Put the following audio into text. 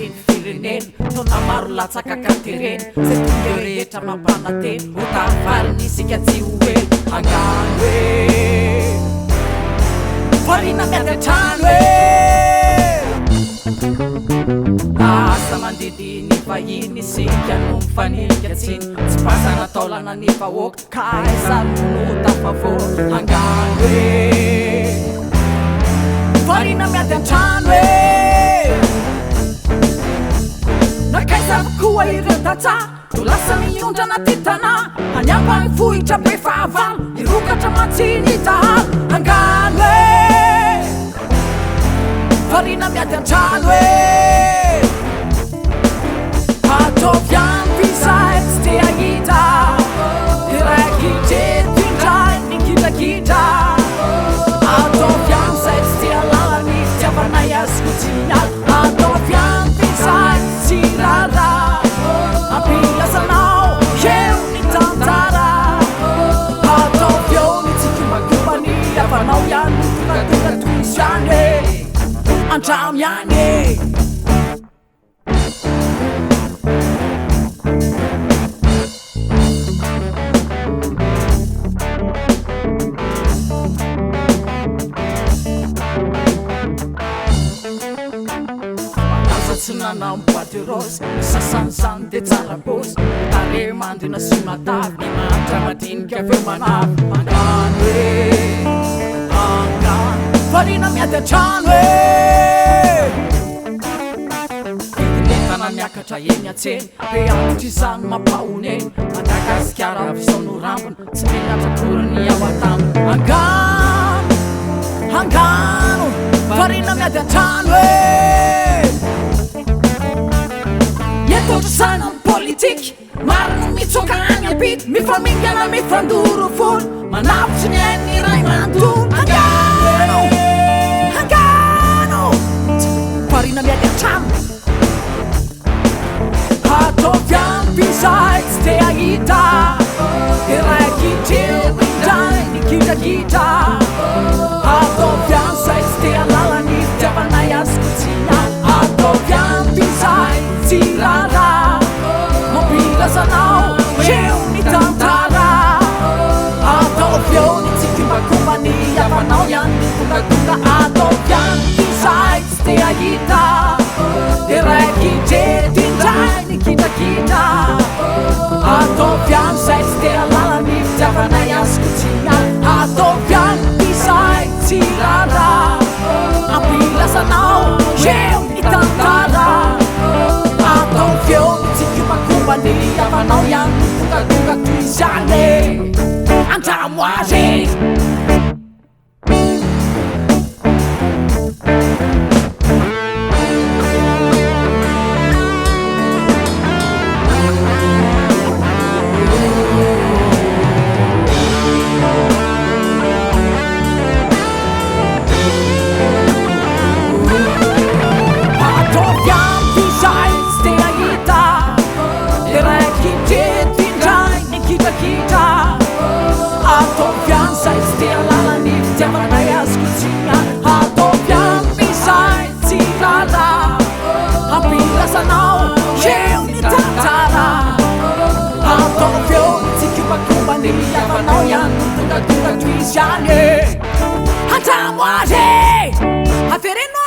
ty ny firenena, taona maro latsaka ka terena, zay tonga eo rehetra mampanantena, ho tafarina isika tsy ho ela, angano e! Variana miady an-trano e! Lasa mandidy ny vahiny isika no mifanilika tsiny, tsy pasana taolana ny vahoaka. Ka aiza no tafavoaka angano e? Variana miady an-trano e! Nankaiza avokoa ireo tantsaha no lasa miondrana aty Tanà? Any ambanivohitra be fahavalo, mirongatra mantsy ny dahalo angano e! Variana miady an-trano e! Ataovy ampy izay tsy te hahita Iray-kitreto indray ny gidragidra Ataovy ampy izay tsy te halala ny fitiavanay azy koa tsy hiala Ataovy ampy izay tsy raharaha Ampilasanao eo ny tantara Ataovy eo ny tsikombakomba ny havanao ihany no tongatonga tohizo ihany e Andramo ihany e. Malaza tsy nanam bois de rose ny sasany zany de tsara pose tarehy mandina sy matavy ny mahantra madinika avy eo manavy angano e angano variana miady an-trano e. Vidin'entana miakatra eny an-tsena, be antitra izany mampahonena. Madagasikara avy izao no rambony, tsy menatra akory ny ao an-tambo. Angano, angano, variana miady an-trano e! Eto ohatr'izany ny politika. Maro no mitsoaka any am-pita, mifamingana mifandoro volo, manavotra ny ain'ny iray manontolo. Angano! Angano! Variana miady an-trano. Ataovy ampy izay tsy te hahita, iray kitrio indray ny gidragidra. Ataovy ampy izay tsy te hahalala ny fitiavanay azy koa tsy hiala. Ataovy ampy izay tsy raharaha. Mampilazanao eo ny tantara. Ataovy eo ny tsikombakomba ny havanao ihany ny tongatonga. Ataovy ampy izay tsy te hahita. Dia raikidreto indray ny gidragidra. Ataovy ampy izay tsy te hahalala ny fitiavanay azy koa tsy hiala. Ataovy ampy izay tsy raharaha. Ampilazanao eo ny tantara. Ataovy eo ny tsikombakomba ny havanao ihany no tongatonga toy izany e. Andramo azy e. Ataovy ampy izay tsy te hahita Iray-kitreto indray ny gidragidra Ataovy ampy izay tsy te hahalala ny fitiavanay azy koa tsy miala Ataovy ampy izay tsy raharaha Ampilasanao eo ny tantara Ataovy eo ny tsikombakomba ny havanao ihany no tongatonga toy izany e Andramo azy e! Avereno.